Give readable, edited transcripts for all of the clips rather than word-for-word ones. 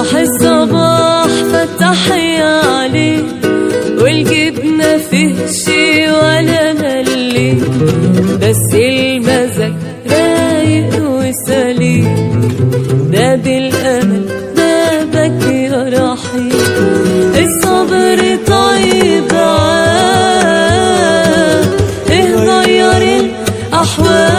صباح الصباح فتح يا علي، والجبنة فيه شي ولا ملي، بس المزاج رايق وسليم. باب الأمل بابك يا رحيم، الصبر طيب عام، ايه غير الأحوال،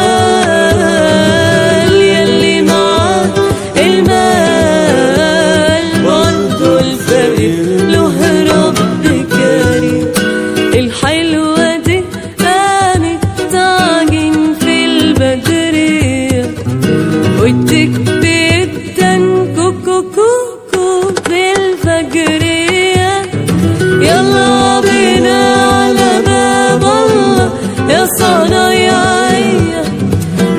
يلي معاه المال برضه الفقير له رب كريم. الحلوة دي قامت تعجن في البدرية، ودك بيدن كوكو كوكو بالفجرية. يلا بينا على باب الله يا صنايعية،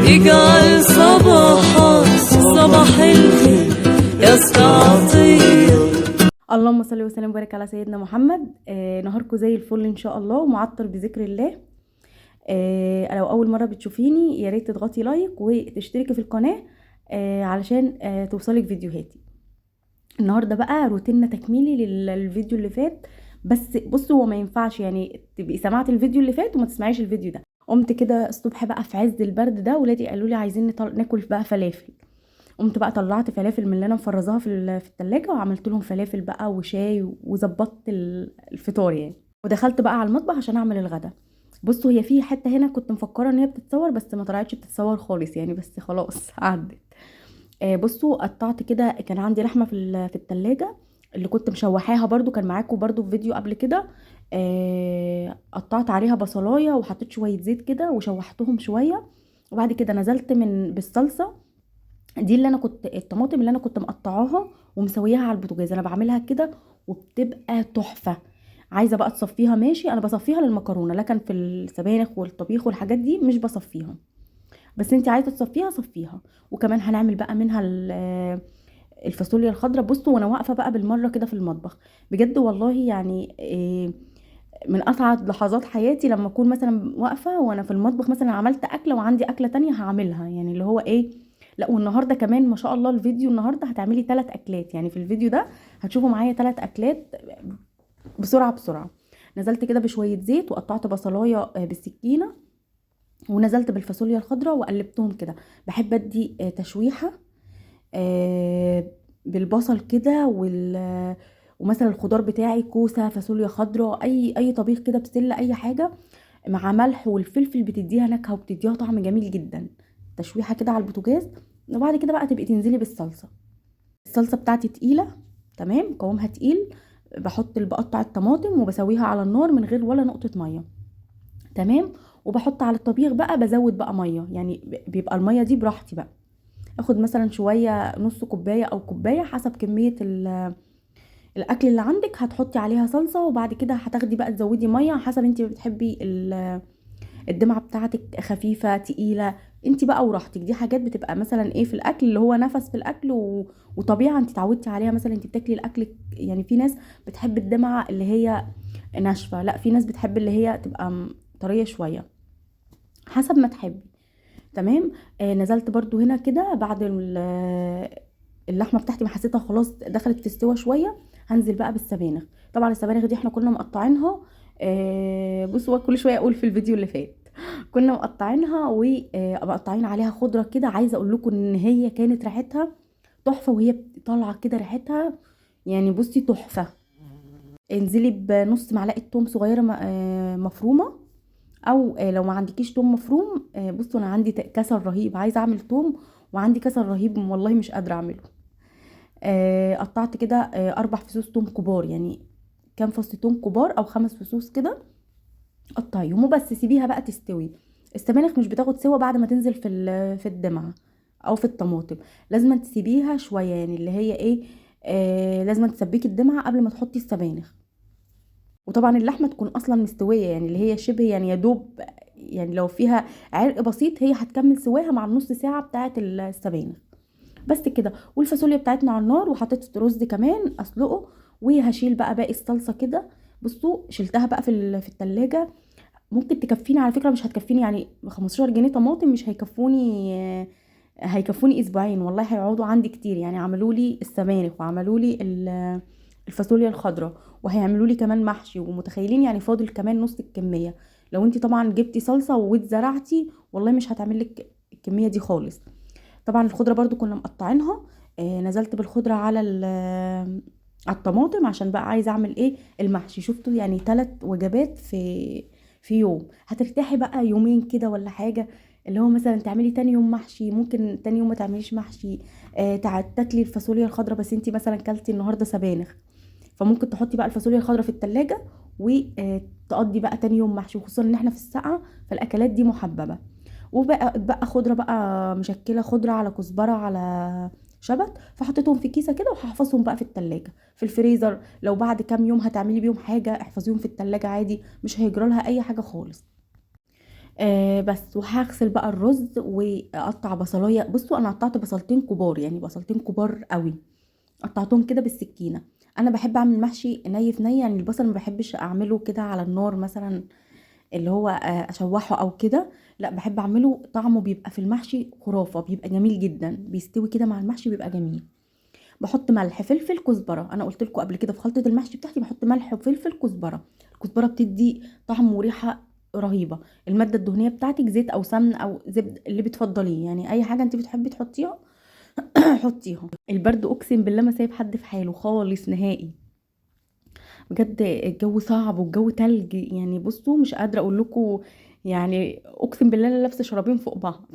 يجعل صباحك صباح الخير يا استعطية. اللهم صل وسلم وبارك على سيدنا محمد. نهاركم زي الفل ان شاء الله ومعطر بذكر الله. لو اول مرة بتشوفيني يا ريت تضغطي like وتشتركي في القناة علشان توصلك فيديوهاتي. النهارده بقى روتيننا تكميلي للفيديو اللي فات، بس بصوا هو ما ينفعش يعني تبقي سمعتي الفيديو اللي فات وما تسمعيش الفيديو ده. قمت كده الصبح بقى في عز البرد ده، ولادي قالوا لي عايزين ناكل بقى فلافل. قمت بقى طلعت فلافل من اللي انا مفرزاها في التلاجة، وعملت لهم فلافل بقى وشاي وظبطت الفطار يعني. ودخلت بقى على المطبخ عشان اعمل الغدا. بصوا هي في حتة هنا كنت مفكرة ان هي بتتصور، بس ما طلعتش بتتصور خالص يعني، بس خلاص عدت. بصوا قطعت كده، كان عندي لحمه في التلاجة اللي كنت مشوحاها برضو، كان معاكم برضو في فيديو قبل كده. قطعت عليها بصلايه وحطيت شوية زيت كده وشوحتهم شوية، وبعد كده نزلت من بالصلصه دي اللي انا كنت، الطماطم اللي انا كنت مقطعاها ومسوياها على البوتاجاز. انا بعملها كده وبتبقى تحفة. عايزه بقى تصفيها ماشي، انا بصفيها للمكرونه، لكن في السبانخ والطبيخ والحاجات دي مش بصفيها، بس انت عايزه تصفيها صفيها. وكمان هنعمل بقى منها الفاصوليا الخضراء. بصوا وانا واقفة بقى بالمرة كده في المطبخ، بجد والله يعني من اسعد لحظات حياتي لما اكون مثلا واقفة وانا في المطبخ، مثلا عملت اكله وعندي اكله تانية هعملها، يعني اللي هو ايه. لا والنهارده كمان ما شاء الله الفيديو النهارده هتعملي 3 اكلات، يعني في الفيديو ده هتشوفوا معايا 3 اكلات بسرعة بسرعة. نزلت كده بشوية زيت وقطعت بصلايه بالسكينة، ونزلت بالفاصوليا الخضراء وقلبتهم كده. بحب ادي تشويحه بالبصل كده، ومثلا الخضار بتاعي كوسة فاصوليا خضراء، اي طبيخ كده، بسلة، اي حاجة مع ملح والفلفل، بتديها نكهة وبتديها طعم جميل جدا. تشويحه كده على البوتاجاز، وبعد كده بقى تبقي تنزلي بالصلصه. الصلصه بتاعتي تقيلة تمام، قوامها تقيل. بقطع الطماطم وبسويها على النار من غير ولا نقطة مية تمام. وبحط على الطبيخ بقى، بزود بقى مية، يعني بيبقى المية دي براحتي بقى، اخد مثلا شوية، نص كوباية او كوباية حسب كمية الاكل اللي عندك، هتحطي عليها صلصه. وبعد كده هتاخدي بقى تزودي مية حسب انت بتحبي الدمعة بتاعتك خفيفة تقيلة، انت بقى وراحتك. دي حاجات بتبقى مثلا ايه في الاكل اللي هو نفس في الاكل وطبيعه انت اتعودتي عليها. مثلا انت بتاكلي الاكل، يعني في ناس بتحب الدمعة اللي هي ناشفة، لا في ناس بتحب اللي هي تبقى طرية شوية، حسب ما تحبي تمام. نزلت برضو هنا كده بعد اللحمة بتاعتي ما حسيتها خلاص دخلت في السوا شوية، هنزل بقى بالسبانخ. طبعا السبانخ دي احنا كنا مقطعينها، بصوا كل شوية اقول في الفيديو اللي فات كنا مقطعينها ومقطعين عليها خضرة كده. عايزه اقول لكم ان هي كانت ريحتها تحفة، وهي طالعه كده ريحتها يعني بصي تحفة. انزلي بنص معلقه توم صغيرة مفرومه، او لو ما عندكيش توم مفروم، بصوا انا عندي كسل رهيب، عايزه اعمل توم وعندي كسل رهيب والله مش قادرة اعمله. قطعت كده، 4 فصوص توم كبار، يعني كام فص توم كبار او 5 فصوص كده، قطعيهم وبس. سيبيها بقى تستوي. السبانخ مش بتاخد سوا بعد ما تنزل في الدمعة او في الطماطم، لازم تسيبيها شوية، يعني اللي هي ايه، لازم تسبكي الدمعة قبل ما تحطي السبانخ. وطبعا اللحمة تكون اصلا مستوية، يعني اللي هي شبه يعني يا دوب، يعني لو فيها عرق بسيط هي هتكمل سواها مع النص ساعة بتاعه السبانخ بس كده. والفاصوليا بتاعتنا على النار، وحطيت رز كمان اسلقه، وهشيل بقى باقي الصلصه كده. بصوا شلتها بقى في التلاجة، ممكن تكفيني على فكرة، مش هتكفيني يعني 15 جنيه طماطم مش هيكفوني. هيكفوني اسبوعين والله، هيقعدوا عندي كتير. يعني عملوا لي السبانخ وعملوا لي الفاصوليا الخضراء، وهيعملوا لي كمان محشي، ومتخيلين يعني فاضل كمان نص الكمية. لو انت طبعا جبتي صلصه واتزرعتي والله مش هتعمل لك الكمية دي خالص. طبعا الخضرة برضو كنا مقطعينها، نزلت بالخضره على الطماطم عشان بقى عايزه اعمل ايه المحشي. شفتوا يعني 3 وجبات في يوم. هترتاحي بقى يومين كده ولا حاجة، اللي هو مثلا تعملي تاني يوم محشي، ممكن تاني يوم ما تعمليش محشي، تاكلي الفاصوليا الخضراء، بس انتي مثلا كلتي النهارده سبانخ، فممكن تحطي بقى الفاصوليا الخضراء في التلاجة وتقضي بقى تاني يوم محشي، وخصوصا ان احنا في السقعه فالاكلات دي محببة. وبقى بقى خضرة بقى مشكلة، خضرة على كزبره على شبت، فحطيتهم في كيسه كده وهحفظهم بقى في التلاجة في الفريزر. لو بعد كام يوم هتعملي بيهم حاجة احفظيهم في التلاجة عادي، مش هيجرى لها اي حاجة خالص. بس وهغسل بقى الرز واقطع بصلايه. بصوا انا قطعت بصلتين كبار، يعني بصلتين كبار قوي، قطعتهم كده بالسكينة. انا بحب اعمل محشي ني في ني، يعني البصل ما بحبش اعمله كده على النار مثلا، اللي هو اشوحه او كده، لا بحب اعمله طعمه بيبقى في المحشي خرافه، بيبقى جميل جدا، بيستوي كده مع المحشي بيبقى جميل. بحط ملح فلفل كزبره، انا قلت لكم قبل كده في خلطه المحشي بتاعتي بحط ملح وفلفل كزبره. الكزبره بتدي طعم وريحه رهيبة. المادة الدهنية بتاعتك زيت او سمن او زبد اللي بتفضليه، يعني اي حاجة انت بتحبي تحطيها حطيها. البرد اقسم بالله ما سايب حد في حاله خالص نهائي، بجد الجو صعب والجو تلج. يعني بصوا مش قادرة اقول لكم، يعني اقسم بالله انا لابسه شرابين فوق بعض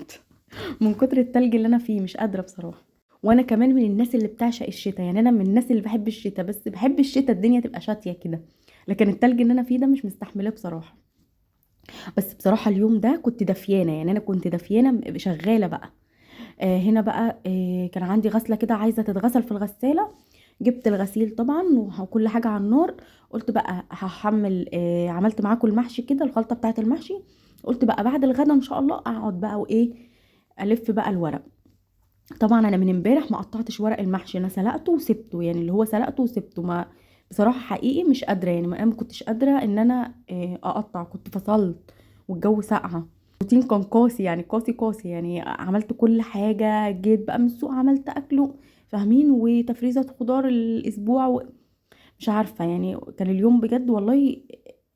من كتر التلج اللي انا فيه، مش قادرة بصراحة. وانا كمان من الناس اللي بتعشق الشتاء، يعني انا من الناس اللي بحب الشتاء، بس بحب الشتاء الدنيا تبقى شاتيه كده، لكن التلج اللي انا فيه ده مش مستحملاه بصراحة. بس بصراحة اليوم ده كنت دفيانه، يعني انا كنت دفيانه شغالة بقى. هنا بقى كان عندي غسله كده عايزه تتغسل في الغسالة، جبت الغسيل طبعا وكل حاجة على النار. قلت بقى هحمل، عملت معاكم المحشي كده، الخلطة بتاعه المحشي، قلت بقى بعد الغدا ان شاء الله اقعد بقى وايه الف بقى الورق. طبعا انا من امبارح ما قطعتش ورق المحشي، انا سلقته وسبته، يعني اللي هو سلقته وسبته، ما بصراحة حقيقي مش قادرة، يعني انا ما كنتش قادرة ان انا اقطع، كنت فصلت والجو ساقعه، الروتين كان قاسي، يعني قاسي قاسي، يعني عملت كل حاجة، جيت بقى من السوق عملت اكله فاهمين، وتفريزه خضار الاسبوع مش عارفه، يعني كان اليوم بجد والله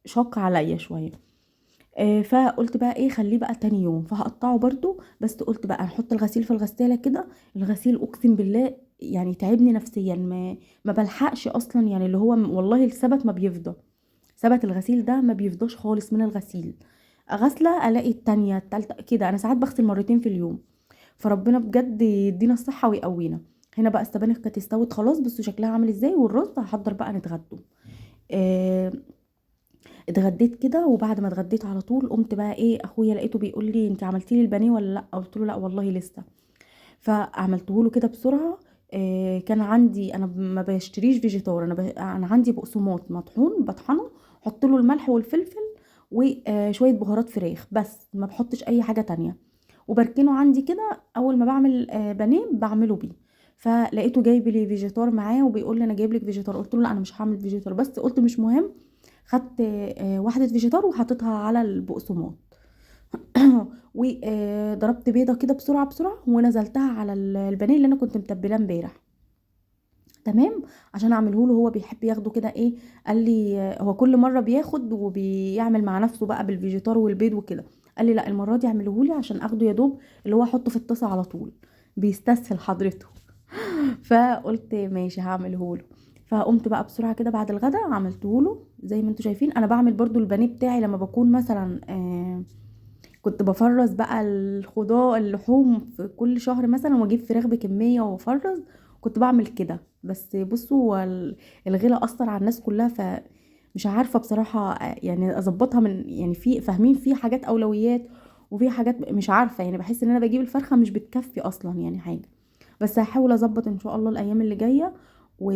شاق عليا شوية. فقلت بقى ايه خليه بقى تاني يوم، فهقطعه برضو، بس قلت بقى نحط الغسيل في الغسالة كده. الغسيل اقسم بالله يعني تعبني نفسيا، ما بلحقش اصلا، يعني اللي هو والله الثبت ما بيفضى، ثبت الغسيل ده ما بيفضاش خالص من الغسيل، غسله الاقي التانية التالتة كده، انا ساعات بغسل مرتين في اليوم. فربنا بجد يدينا الصحة ويقوينا. هنا بقى السبانخ كانت استوت خلاص، بصوا شكلها عامل ازاي، والرز هحضر بقى نتغدوا. اتغديت كده، وبعد ما اتغديت على طول قمت بقى ايه، اخويا لقيته بيقول لي انت عملتي لي البانيه ولا لا؟ قلت له لا والله لسه، فعملته له كده بسرعة. كان عندي انا ما بشتريش فيجيتار، انا عندي بقسماط مطحون بطحنه، حط له الملح والفلفل وشوية بهارات فراخ بس، ما بحطش اي حاجة تانية، وبركنه عندي كده اول ما بعمل بانيه بعمله بيه. فلقيته جايب لي فيجيتار معاه وبيقول لي انا جايب لك فيجيتار، قلت له لا انا مش هعمل فيجيتار، بس قلت مش مهم، خدت واحدة فيجيتار وحطيتها على البقسماط وضربت بيضة كده بسرعة بسرعة ونزلتها على البانيه اللي انا كنت متبلاه امبارح، تمام، عشان اعمله له. هو بيحب ياخده كده ايه، قال لي هو كل مرة بياخد وبيعمل مع نفسه بقى بالفيجيتار والبيض وكده، قال لي لا المرة دي اعمله لي عشان اخده يا دوب اللي هو احطه في الطاسه على طول، بيستسهل حضرته فقلت ماشي هعمله له. فقمت بقى بسرعة كده بعد الغدا عملته له زي ما انتم شايفين. انا بعمل برضو البانيه بتاعي لما بكون مثلا كنت بفرز بقى الخضار اللحوم في كل شهر مثلا، واجيب فراخ بكمية وافرز، كنت بعمل كده. بس بصوا الغلا اثر على الناس كلها، فمش عارفه بصراحة يعني اظبطها من، يعني في فاهمين في حاجات اولويات وفي حاجات مش عارفه، يعني بحس ان انا بجيب الفرخه مش بتكفي اصلا يعني حاجة، بس هحاول اظبط ان شاء الله الايام اللي جاية. و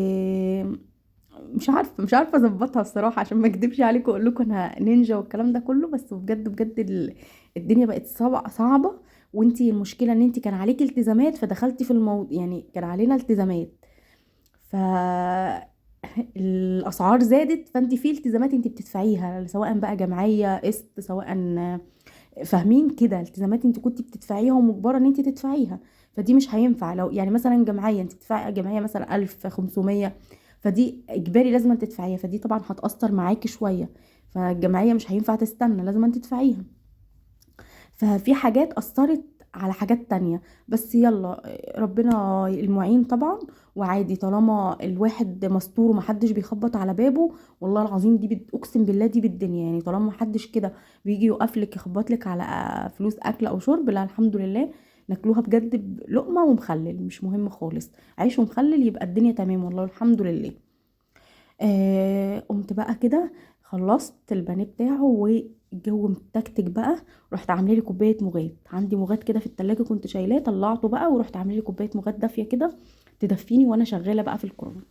مش عارفه اظبطها الصراحة، عشان ما اكدبش عليكم واقول لكم انا نينجا والكلام ده كله، بس بجد بجد الدنيا بقت صعبة. وانتي المشكلة ان انتي كان عليكي التزامات، فدخلتي في الموضوع، يعني كان علينا التزامات، ف الاسعار زادت، فانتي في التزامات انتي بتدفعيها، سواء بقى جمعية قسط، سواء فاهمين كده التزامات انتي كنتي بتدفعيها ومجبره ان انتي تدفعيها، فدي مش هينفع. لو يعني مثلا جمعية، انت بتدفعي جمعية مثلا 1500، فدي اجباري لازم تدفعيها، فدي طبعا هتأثر معاكي شوية، فالجمعيه مش هينفع تستنى، لازم تدفعيها. ففي حاجات أثرت على حاجات تانية، بس يلا ربنا المعين طبعا. وعادي طالما الواحد مستور ومحدش بيخبط على بابه، والله العظيم دي اقسم بالله دي بالدنيا، يعني طالما محدش كده بيجي يوقف لك يخبط لك على فلوس اكل او شرب، لا الحمد لله ناكلوها بجد بلقمه ومخلل، مش مهم خالص، عيش ومخلل يبقى الدنيا تمام والله الحمد لله. قمت بقى كده خلصت البانيه بتاعه والجو متكتك بقى، رحت عامله لي كوباية مغات، عندي مغات كده في التلاجة كنت شايلاه، طلعته بقى ورحت عامله لي كوباية مغات دافيه كده تدفيني وانا شغالة بقى في الكرنب.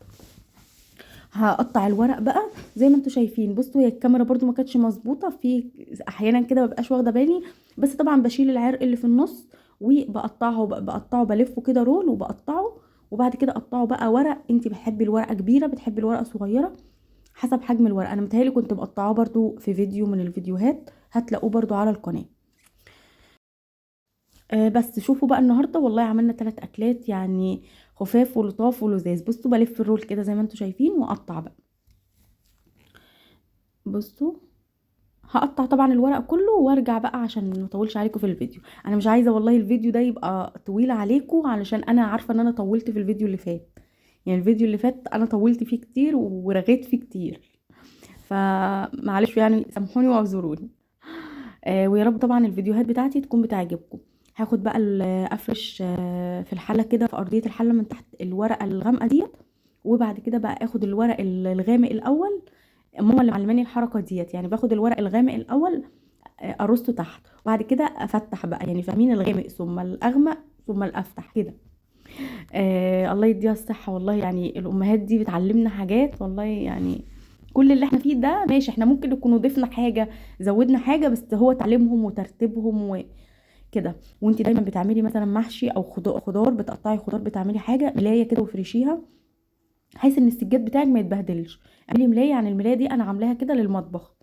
هقطع الورق بقى زي ما انتم شايفين. بصوا هي الكاميرا برده ما كانتش مظبوطة، في احيانا كده ما ببقاش واخده بالي، بس طبعا بشيل العرق اللي في النص وبقطعه، بقطعه بلفه كده roll وبقطعه، وبعد كده اقطعه بقى ورق. انت بتحبي الورقة كبيرة بتحبي الورقة صغيرة حسب حجم الورقة. انا متهيألي كنت مقطعاه برده في فيديو من الفيديوهات، هتلاقوه برده على القناة. بس شوفوا بقى النهارده والله عملنا 3 اكلات يعني خفاف ولطاف ولذاذ. بصوا بلف ال roll كده زي ما انتم شايفين واقطع بقى. بصوا هقطع طبعا الورق كله وارجع بقى عشان ما اطولش عليكم في الفيديو. انا مش عايزه والله الفيديو ده يبقى طويل عليكم، علشان انا عارفه ان انا طولت في الفيديو اللي فات، يعني الفيديو اللي فات انا طولت فيه كتير ورغيت فيه كتير، فمعلش يعني سامحوني واعذروني. ويا رب طبعا الفيديوهات بتاعتي تكون بتعجبكم. هاخد بقى افرش في الحلة كده في ارضية الحلة من تحت الورقة الغامقه ديت، وبعد كده بقى اخد الورق الغامق الاول. ماما اللي معلماني الحركة ديت، يعني باخد الورق الغامق الاول ارصه تحت، وبعد كده افتح بقى، يعني فاهمين، الغامق ثم الاغمق ثم الافتح كده. الله يديها الصحة والله، يعني الامهات دي بتعلمنا حاجات والله، يعني كل اللي احنا فيه ده ماشي، احنا ممكن نكون ضفنا حاجة زودنا حاجة، بس هو تعليمهم وترتيبهم وكده. وانت دايما بتعملي مثلا محشي او خضار، بتقطعي خضار، بتعملي حاجة ملايه كده وفرشيها بحيث ان السجاد بتاعك ما يتبهدلش. اعملي ملايه، يعني الملايه دي انا عاملاها كده للمطبخ.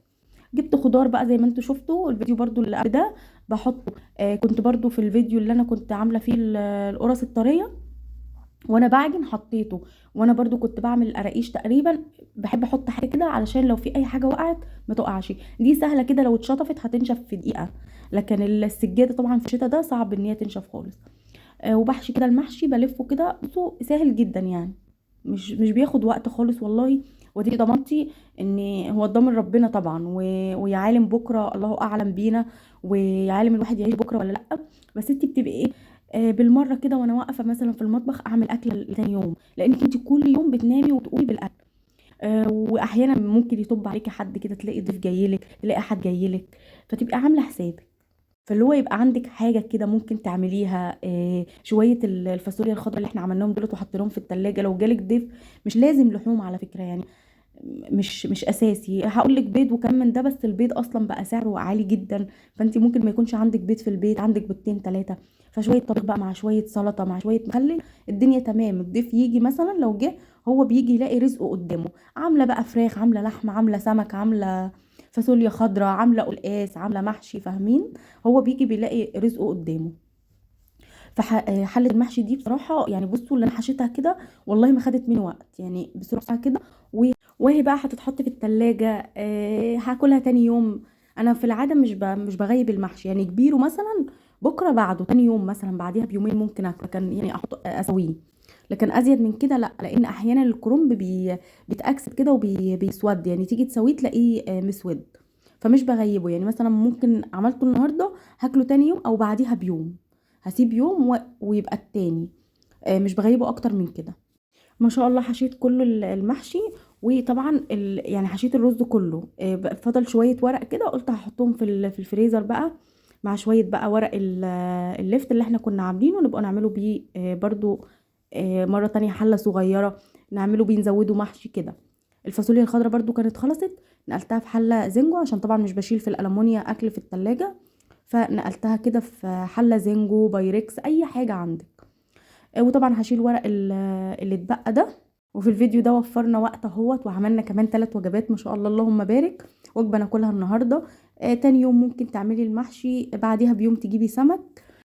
جبت خضار بقى زي ما انتوا شفتوا الفيديو برضو اللي قبل ده بحطه، كنت برضو في الفيديو اللي انا كنت عامله فيه القرص الطريه وانا بعجن حطيته، وانا برضو كنت بعمل القراقيش تقريبا، بحب احط حاجة كده علشان لو في اي حاجة وقعت ما تقعش. دي سهلة كده لو اتشطفت هتنشف في دقيقة، لكن السجادة طبعا في الشتا ده صعب ان هي تنشف خالص. وبحشي كده المحشي بلفه كده، بصوا سهل جدا يعني، مش بياخد وقت خالص والله. ودي ضمانتي ان هو الضامن ربنا طبعا، ويا عالم بكره الله اعلم بينا، ويا عالم الواحد يعيش بكره ولا لا، بس انت بتبقي ايه، بالمرة كده وانا واقفة مثلا في المطبخ اعمل اكله لتاني يوم، لانك انت كل يوم بتنامي وتقومي بالاكل. واحيانا ممكن يطب عليكي حد كده، تلاقي ضيف جايلك، تلاقي حد جايلك، فتبقي عامله حسابك. فاللي هو يبقى عندك حاجة كده ممكن تعمليها. شوية الفاصوليا الخضراء اللي احنا عملناهم دولت وحطيناهم في التلاجة، لو جالك ضيف مش لازم لحوم على فكرة، يعني مش اساسي. هقول لك بيض وكم من ده، بس البيض اصلا بقى سعره عالي جدا، فانت ممكن ما يكونش عندك بيض في البيت، عندك بيضتين 3، فشوية طبيخ بقى مع شوية سلطة مع شوية مخلل، الدنيا تمام. الضيف يجي مثلا، لو جه هو بيجي يلاقي رزقه قدامه، عامله بقى فراخ، عامله لحمه، عامله سمك، عامله فاصوليا خضراء، عامله قلقاس، عامله محشي، فاهمين؟ هو بيجي بيلاقي رزقه قدامه. فحله المحشي دي بصراحة يعني بصوا اللي انا حشيتها كده والله ما خدت مني وقت، يعني بسرعة كده، وهي بقى هتتحط في التلاجة. هاكلها تاني يوم. انا في العادة مش بغيب المحشي، يعني كبيرة مثلا بكره بعده تاني يوم مثلا بعديها بيومين ممكن اكله، كان يعني احط اسويه، لكن ازيد من كده لا، لان احيانا الكرنب بيتاكسد كده وبيسود، يعني تيجي تسويه تلاقيه مسود، فمش بغيبه. يعني مثلا ممكن عملته النهارده هاكله تاني يوم او بعديها بيوم، هسيب يوم ويبقى التاني، مش بغيبه اكتر من كده. ما شاء الله حشيت كل المحشي، وطبعا يعني حشيت الرز كله، فضل شوية ورق كده قلت هحطهم في الفريزر بقى مع شوية بقى ورق اللفت اللي احنا كنا عاملينه، نبقى نعمله بيه برضو، مرة تانية حله صغيرة نعمله بيه، نزوده محشي كده. الفاصوليا الخضراء برضو كانت خلصت، نقلتها في حله زنجو، عشان طبعا مش بشيل في الالومنيا اكل في التلاجة، فنقلتها كده في حله زنجو بايركس اي حاجة عندك. وطبعا هشيل ورق اللي اتبقى ده. وفي الفيديو ده وفرنا وقت اهوت، وعملنا كمان 3 وجبات ما شاء الله اللهم بارك. وجبة ناكلها النهارده، تاني يوم ممكن تعملي المحشي، بعديها بيوم تجيبي سمك.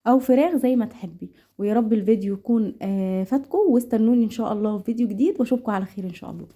او فراخ زي ما تحبي. ويا رب الفيديو يكون فاتكم، واستنوني ان شاء الله في فيديو جديد، واشوفكم على خير ان شاء الله.